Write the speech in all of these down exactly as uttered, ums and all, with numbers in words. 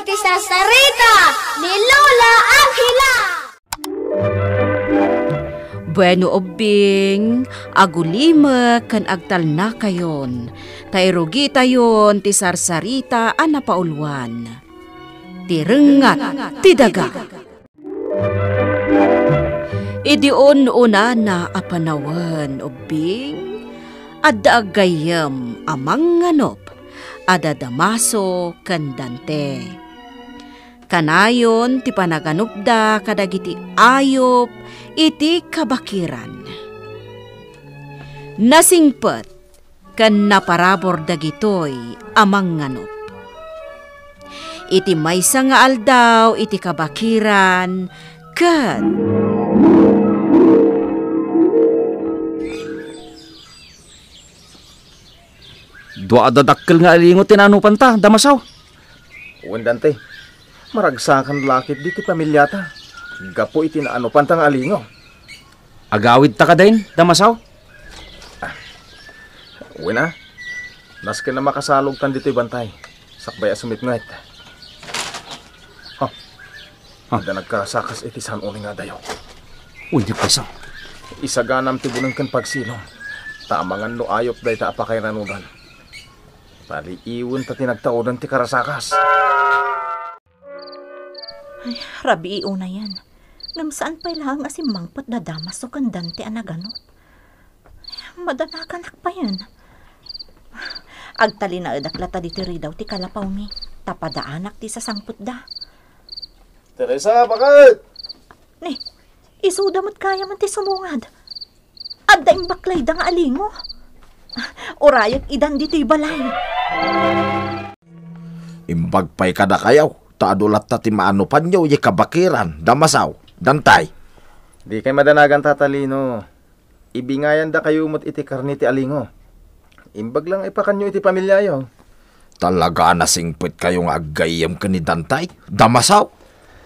Ti sarsarita ni Lola Angela. Bueno, ubbing, agulimek ken agtalnakayon, ta irugitayon ti sarsarita a napauluan, Ti Rengngat ti Daga. Idi un-unana a panawen, ubbing, adda aggayyem a mangnganup a da Damaso ken Dante. Kanayon ti panaganupda kadagiti ayup iti kabakiran. Nasingpet ken naparabur dagitoy a mangnganup. Iti maysa nga aldaw iti kabakiran ket Dua a dadakkel nga alingo ti naanupanta, Damaso. Wen, Dante, maragsakan la ketdi ti pamiliata gapu iti naanupanta nga alingo. Agawidta kadin, Damaso? Wen a, nasken a makasalogtan ditoy bantay, sakbay a sumipnget. Ha? Ha? Adda nagkarasakas iti saan unay nga adayo. Wen, di payso. Isaganam ti buneng ken pagsilom, ta amangan no ayup dayta a pakairanudan. Paliiwenta ti nagtaudan ti karasakas. Ay, rabii unayen. Ngem saan pay laeng a simmangpet da Damaso ken Dante a naganup. Madanaganak payen. Agtalinaedak latta ditoy ridaw ti kalapawmi, ta padaanak ti sasangpetda. Teresa, bakit? Ni, isuda met gayam ti sumungad. Adda imbaklayda nga alingo. Urayek idan ditoy balay. Imbag pay kadakayo, ta adu latta ti maanupanyo idiay kabakiran, Damaso, Dante. Dikay madanagan, Tata Lino. Ibingayandakayo met iti karne ti alingo. Imbag la nga ipakanyo iti pamiliayo. Talaga a nasingpetkayo nga aggayyem ken ni Dante, Damaso?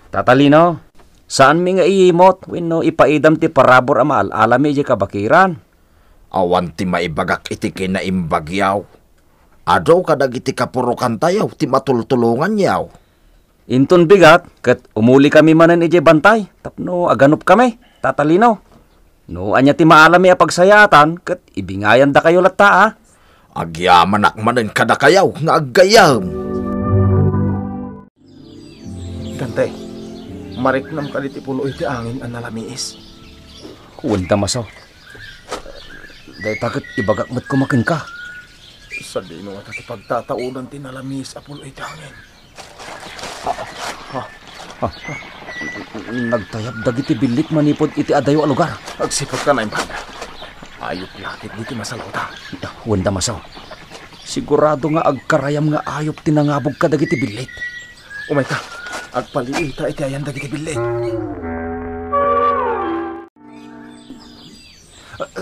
Tata Lino, saanmi nga iyimot wenno ipaidam ti parabur a maal-alami idiay kabakiran. Awan ti maibagak iti kinaimbagyo. Adu kadagiti kapurokantayo ti matultulonganyo. Inton bigat, ket umulikami manen idiay bantay tapno aganupkami, Tata Lino. No ania ti maalami a pagsayaatan, ket ibingayandakayo latta, a. Agyamanak manen kadakayo nga aggayyem. Dante, mariknam kadi ti pulo iti angin a nalamiis? Wen, Damaso. Dayta ket ibagak met koma kenka. Sadino ngata ti pagtataudan ti nalamiis a pulo iti angin? Ah, ah, ah. Nagtayab dagiti billit manipud iti adayo a lugar. Agsiput ka, naimbag. Ayup la ketdi ti masalawda. Wen, Damaso. Sigurado nga agkarayam nga ayup ti nangabog kadagiti billit. Umayka, agpaliita iti ayan dagiti billit.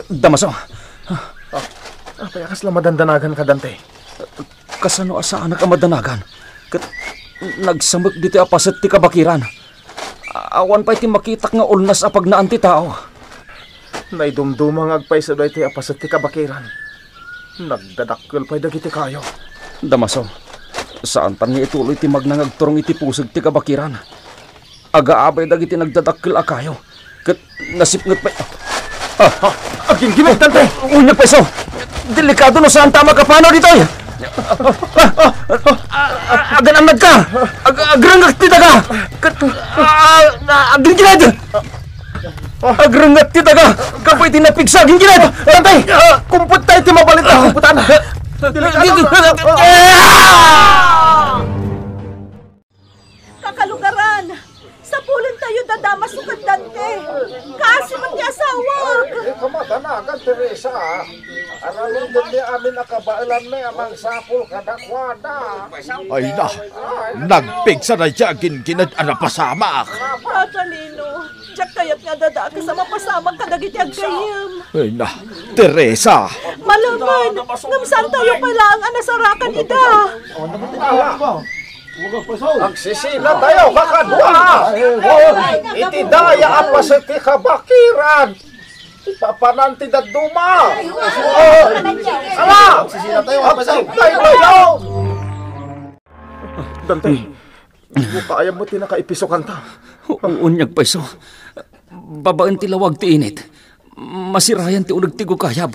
Damaso. Ah, apay a kasla madandanaganka, Dante? Kasano a saanak a madanagan? Ket nagsamek ditoy a paset ti kabakiran. Awan pay ti makitak nga ulnas a pagnaan ti tao. Naidumduma nga agpayso daytoy a paset ti kabakiran. Nagdadakkel pay dagiti kayo. Damaso, saantan nga ituloy ti magna nga agturong iti puseg ti kabakiran. Agaabay dagiti nagdadakkel a kayo, ket nasipnget pay. Ah, ah, aginggimedtan pay! Unyeg payso! Delikado no saanta a makapanaw ditoy! Ah, ah, ah, ah, agan-annadka! Ag-, agrengngat ti daga! Ket, ah, ah, aginggiled! Agrengngat ti daga! Kapoy ti napigsa, aginggiled! Dante! Kumputtay ti mabalin a kumputan! Delikado! Ah! Kakalugaran, sapulentayo da Damaso ken Dante. Kaasi met ti asawak. Di ka madanagan, Teresa. Aramiden ti amin a kabaelanmi a mangsapul kadakuada. Ay na, nagpigsa dayta a ginggiled a napasamak. Tata Lino, diak kayat nga adadaakes a mapasamak kadagiti aggayyem. Ay na, Teresa. Malaman, ngem saantayo pay laeng a nasarakan ida. Agsisinatayo kakadua iti daya a paset ti kabakiran. Ipapanan ti dadduma. Ala! Agsisinatayo kakadua. Dante, Gukayab met ti nakaipisokanta. U-, unyag payso. Babaen ti lawag ti init, masirayan ti uneg ti gukayab.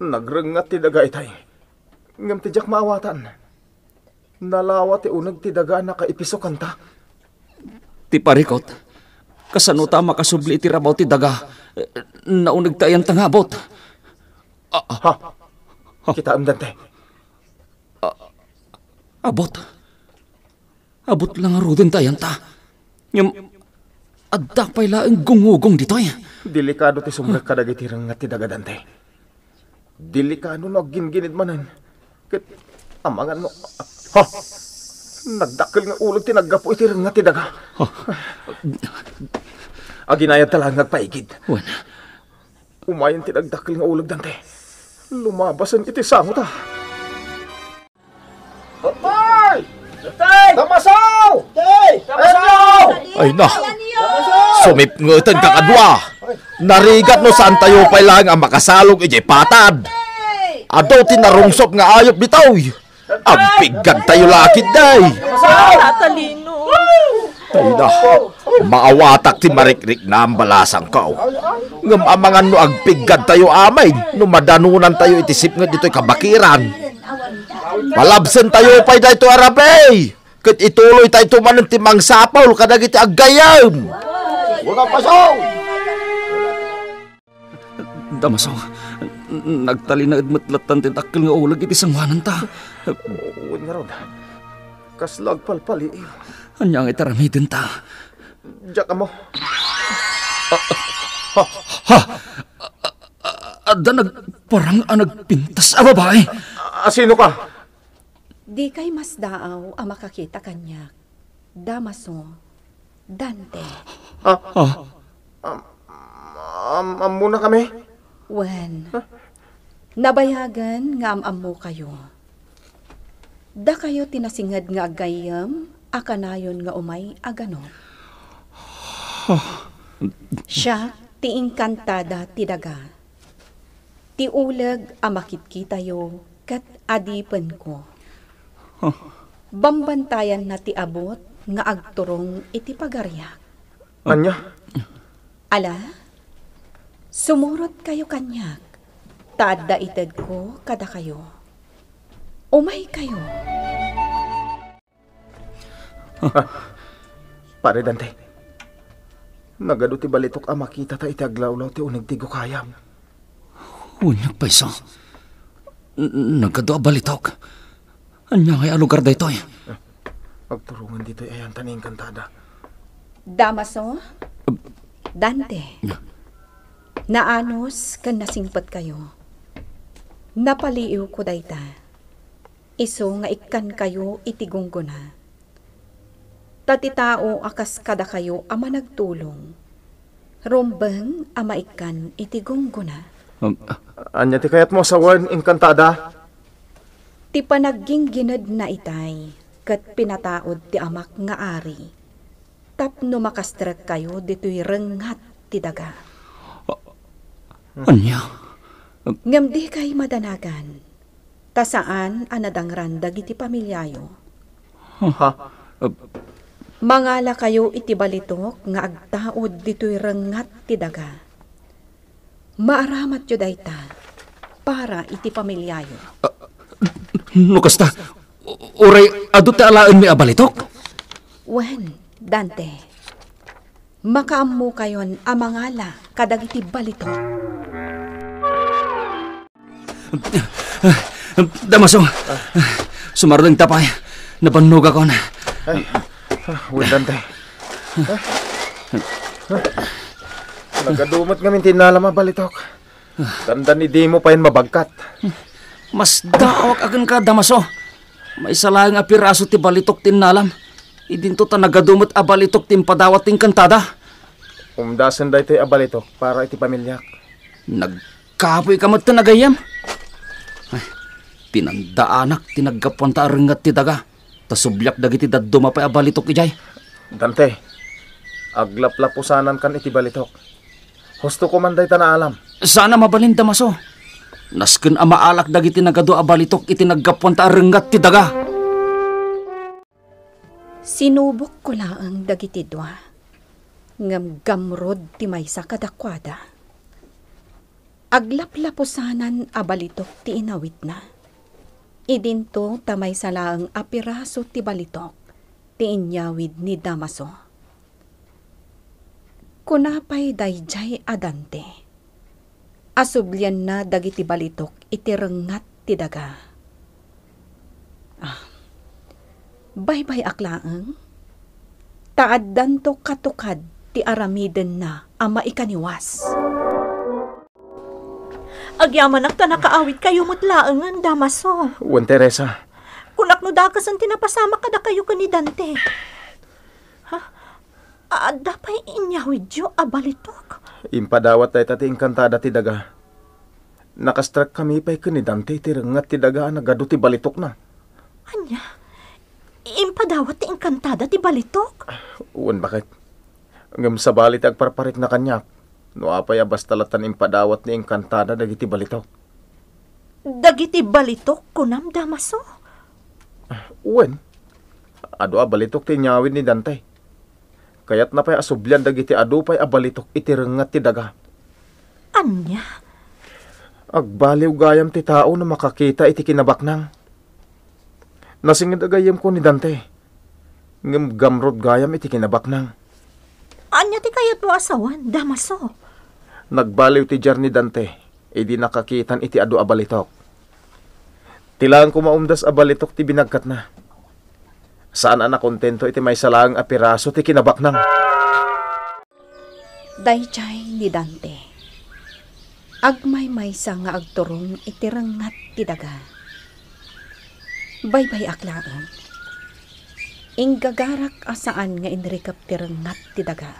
Nagrengngat ti daga itay. Ngem ti diak maawatan, nalawa ti uneg ti daga a nakaipisokanta. Ti parikut, kasano ta makasubli iti rabaw ti daga? Nauneg ta ayanta nga abut? Ha? Kitaem, Dante. Abut. Abut la ngaruden ta ayanta. Ngem, adda pay laeng gungugong ditoy. Delikado ti sumrek kadagiti rengngat ti daga, Dante. Delikado no agginggined manen. Ket amangan no, ha? Nagdakkel nga uleg ti naggapu iti rengngat ti daga. Ha? Aginayad ta laeng nga agpaigid. Wen. Umayen ti nagdakkel nga uleg, Dante. Lumabasen iti sangota. Tay! Tay! Damaso! Tay! Damaso! Ay na. Sumipngeten ta kadua. Narigat no saan tayo pay laeng a makasalog idiay patad. Adu ti narungsot nga ayup ditoy. Agpiggad tayo lakid, day. Tatalino. Ay na. Maawatak ti marikriknam, balasangko. Ngem amangan no agpiggad tayo amin, no madanunan tayo iti sipnget ditoy kabakiran. Palabsen tayo pay daytoy a rabii, ket ituloy tayo manen ti mangsapul kadagiti aggayyem. Damaso, n-, nagtalinaed met lattan ti dakkel nga uleg iti sangoananta. Wen ngarud, kasla agpalpaliiw. Ania nga iti aramidenta? Diak ammo. Ha? Adda nagparang a nagpintas a babai. A, sinoka? Dikay masdaaw a makakita kaniak, Damaso, Dante. Ah, ah, am-, am-, ammonakami? Wen, nabayagen nga am-ammokayo. Dakayo ti nasinged nga aggayyem a kanayon nga umay a ganop. Siak ti inkantada ti daga. Ti uleg a makitkitayo ket adipenko. Huh? Bambantayanna ti abut nga agturong iti pagariak. Ania? Ala, sumurotkayo kaniak, ta adda itedko kadakayo. Umaykayo. Pare Dante, nagadu ti balitok a makitata iti aglawlaw ti uneg ti gukayam. Wen, nagpayso. N-, nagadu a balitok? Ania ngay a lugar daytoy? Agturongen ditoy ayanta ni Encantada. Damaso? Dante. Naanus ken nasingpetkayo. Napaliiwko dayta. Isu nga ikkankayo iti gunggona. Ta ti tao a kas kadakayo a managtulong, rumbeng a maikkan iti gunggona. Um, ania ti kayatmo a sawen, Encantada? Ti panaggingginedna itay, ket pinataud ti amak nga ari, tapno makastrekkayo ditoy rengngat ti daga. Ania? Ngem dikay madanagan, ta saan a nadangran dagiti pamiliayo. Ha? Mangalakayo iti balitok nga agtaud ditoy rengngat ti daga. Maaramatyo dayta para iti pamiliayo. Ah, no kasta, u-, uray adu ti alaenmi a balitok? Wen, Dante, makaammokayon a mangala kadagiti balitok. Damaso, sumarudeng ta pay. Nabannogakon. Ay, ah, wen, Dante. Nagadu met ngamin ti innalam a balitok. Dandan idi mo payen mabagkat. Masdaawak a kenka, Damaso. Maysa laeng a piraso ti balitok ti innalam. Idinto ta nagadu met a balitok ti impadawat ti Encantada. Umdasen daytoy a balitok para iti pamiliak. Nagkapoyka met ti nagayyem. Ay, pinandaanak ti naggapuanta a rengngat ti daga. Ta subliak dagiti dadduma pay a balitok idiay. Dante, aglaplapusanankan iti balitok. Husto ko man dayta naalam. Saan a mabalin, Damaso. Nasken a maalak dagiti nagadu a balitok iti naggapuanta a rengngat ti daga. Sinubokko laeng dagiti dua, ngem gamrod ti maysa kadakuada. Aglaplapusanan a balitok ti inawidna. Idinto ta maysa laeng a piraso ti balitok ti inyawid ni Damaso. Kuna pay daydiay a Dante a sublianna dagiti balitok iti rengngat ti daga. Ah, baybay-ak laeng, ta addanto katukad ti aramidenna a maikaniwas. Agyamanak ta nakaawidkayo met laengen, Damaso. Wen, Teresa. Kunak no dakasen ti napasamak kadakayo ken ni Dante. Ha? Adda pay inyawidyo a balitok? Impadawat dayta ti engkantada ti daga. Nakastrekkami pay ken ni Dante iti rengngat ti daga a nagadu ti balitokna. Ania? Impadawat ti engkantada ti balitok? Wen, baket. Ngem sabali ti agparparikna kaniak, no apay a basta latta impadawat ni engkantada dagiti balitok. Dagiti balitok, kunam, Damaso? Wen, adu a balitok ti inyawid ni Dante. Kayatna pay a sublian dagiti adu pay a balitok iti rengngat ti daga. Ania? Agbaliw gayam ti tao no makakita iti kinabaknang. Nasinged a gayyemko ni Dante, ngem gamrod gayam iti kinabaknang. Ania ti kayatmo a sawen, Damaso? Nagbaliw ti diar ni Dante idi nakakitan iti adu a balitok. Ti laeng koma umdas a balitok ti binagkatna. Saan a nakontento iti maysa laeng a piraso ti kinabaknang. Daydiay ni Dante. Agmaymaysa nga agturong iti rengngat ti daga. Baybay-ak laeng. Inggagarak a saan nga inrikep ti rengngat ti daga.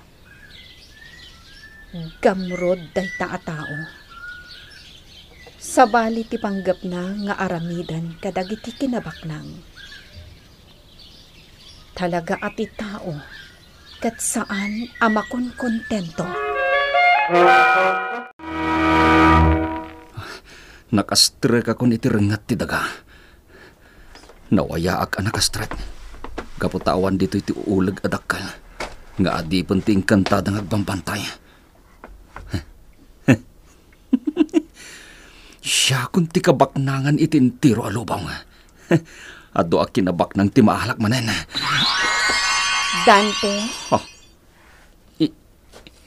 Gamrod dayta a tao. Sabali ti panggepna nga aramiden kadagiti kinabaknang. Talaga a ti tao ket saan a makonkontento. Nakastrek akon iti rengngat ti daga. Nawayaak a nakastrek. Gapu ta awan ditoy ti uleg a dakkel nga adipen ti engkantada nga agbambantay. Siakon ti kabaknangan iti entero a lubong. Adu a kinabaknang ti maalak manen. Dante? Oh. I-,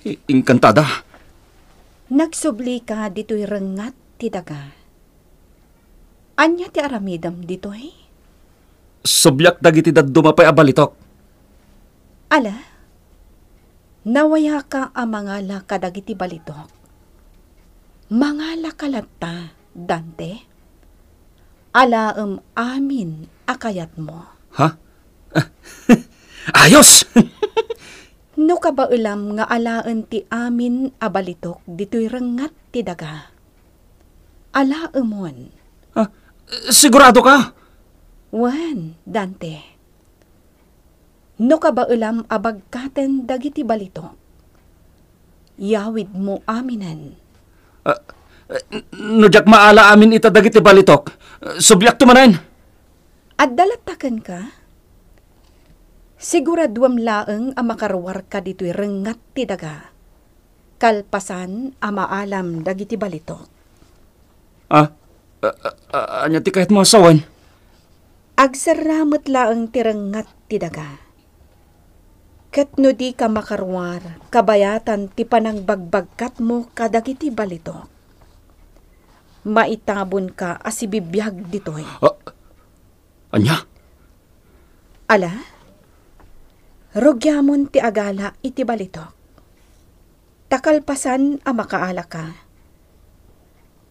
i-, engkantada? Nagsublika ditoy rengngat ti daga. Ania ti aramidem ditoy? Subliak dagiti dadduma pay a balitok. Ala, nawayaka a mangala kadagiti balitok. Mangalaka latta, Dante. Alaem amin a kayatmo. Ha? Ayos! No kabaelam nga alaen ti amin a balitok ditoy rengngat ti daga, alaemon. Ah, sigurado ka? Wen, Dante. No kabaelam a bagkaten dagiti balitok, yawidmo aminen. Ah, eh, no diak maala amin ita dagiti balitok, subliakto manen. Adda latta kenka? Siguraduem laeng a makaruarka ditoy rengngat ti daga, kalpasan a maalam dagiti balitok. Ah, ah, ah, ah, ania ti kayatmo a sawen? Agserra met laeng ti rengngat ti daga. Ket no dika makaruar, kabayatan ti panangbagbagkatmo kadagiti balitok. Maitabonka a sibibiag ditoy. Ah, ania? Ala, rugiamon ti agala iti balitok. Ta kalpasan a makaalaka,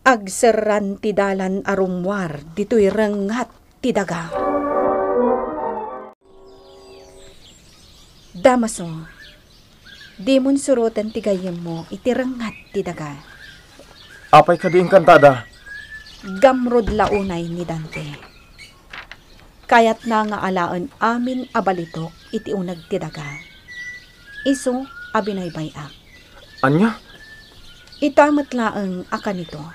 agserran ti dalan a rummuar ditoy rengngat ti daga. Damaso, dimon suroten ti gayyemmo iti rengngat ti daga. Apay kadi, Encantada? Gamrod la unay ni Dante. Kayatna nga alaen amin a balitok iti uneg ti daga. Isu a binaybay-ak. Ania? Ita met laeng a kanito.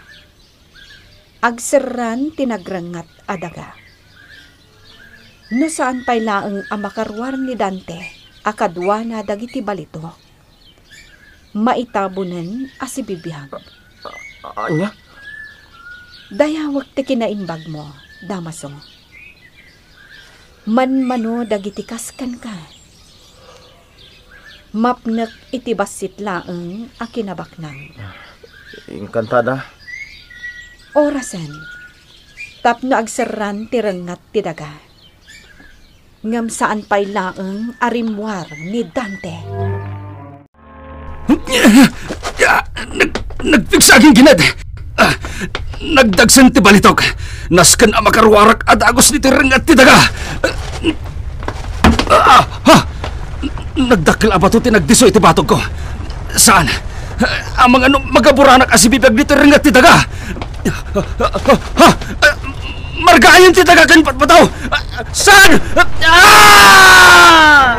Agserran ti nagrengngat a daga. No saan pay laeng a makaruar ni Dante a kaduana dagiti balitok, maitabonen a sibibiag. Ania? Dayawek ti kinaimbagmo, Damaso. Manmano dagiti kas kenka. Mapnek iti bassit laeng a kinabaknang. Inkantada. Orasen, tapno agserran ti rengngat ti daga. Ngem saan pay laeng a rimmuar ni Dante. Nag-, nagpigsa aginggined. Ah, nagdagsen ti balitok. Nasken a makaruarak a dagus ditoy rengngat ti daga. Ah, ha! Nagdakkel a bato ti nagdisso iti batogko. Saan? Amangan no magaburanak a sibibiag ditoy rengngat ti daga. Ha! Margayen ti daga ken patpataw. Saan? Ah!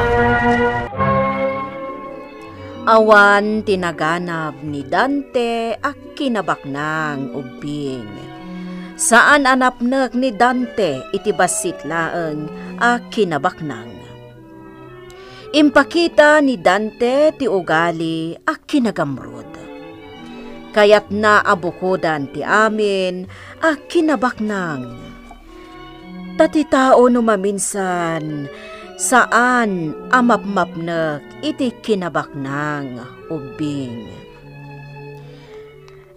Awan ti naganab ni Dante a kinabaknang, ubbing. Saan a napnek ni Dante iti bassit laeng a kinabaknang. Impakita ni Dante ti ugali a kinagamrud. Kayatna a bukodan ti amin a kinabaknang. Ta ti tao no maminsan, saan a mapmapnek iti kinabaknang, ubbing.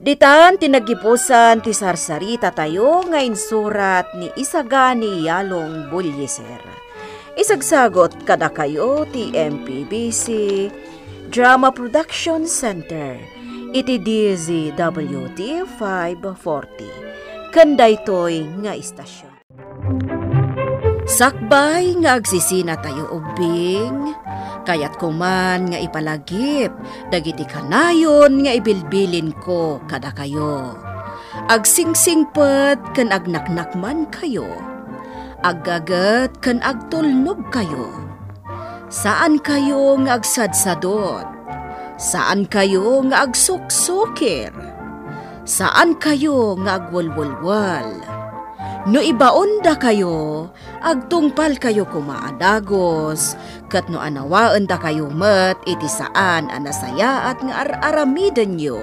Ditan ti naggibusan ti sarsaritatayo nga insurat ni Isagani Yalong Bullieser. Isagsagut kadakayo ti M P B C Drama Production Center iti D Z W T five forty. Ken daytoy nga istasyon. Sakbay nga agsisinatayo ubbing, kayatko man nga ipalagip dagiti kanayon nga ibilbilinko kadakayo. Agsingsingpet ken agnaknakmankayo. Aggaget ken agtulnogkayo. Saankayo nga agsadsadot. Saankayo nga agsuksukir. Saankayo nga agwelwelwel. No ibaondakayo, agtungpalkayo koma a dagus, ket no anawaendakayo met iti saan a nasayaat nga ar-aramidenyo,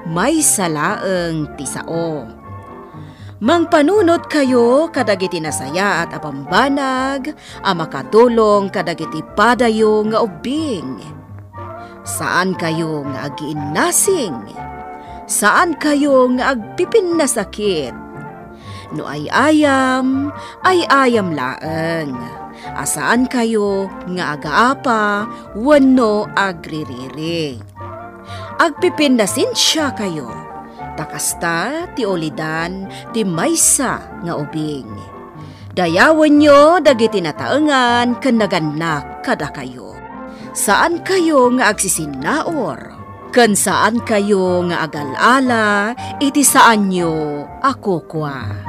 maysa laeng ti sao. Mangpanunotkayo kadagiti nasayaat a bambanag a makatulong kadagiti padayo nga ubbing. Saankayo nga agiinnasing. Saankayo nga agpipinnasakit. No ay-ayam, ay-ayam laeng. A saankayo nga agaapa wenno agririri. Agpipinnasensiakayo, ta kasta ti ulidan ti maysa nga ubing. Dayawenyo dagiti nataengan ken nagannak kadakayo. Saankayo nga agsisinnaur, ken saankayo nga agal-ala iti saanyo a kukua.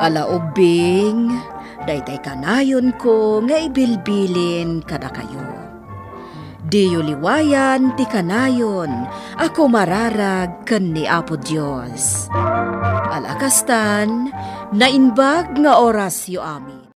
Ala ubbing, daytay kanayonko nga ibilbilin kadakayo. Diyo liwayan ti kanayon a kumararag ken ni Apo Dios. Ala kastan, naimbag nga orasyo amin.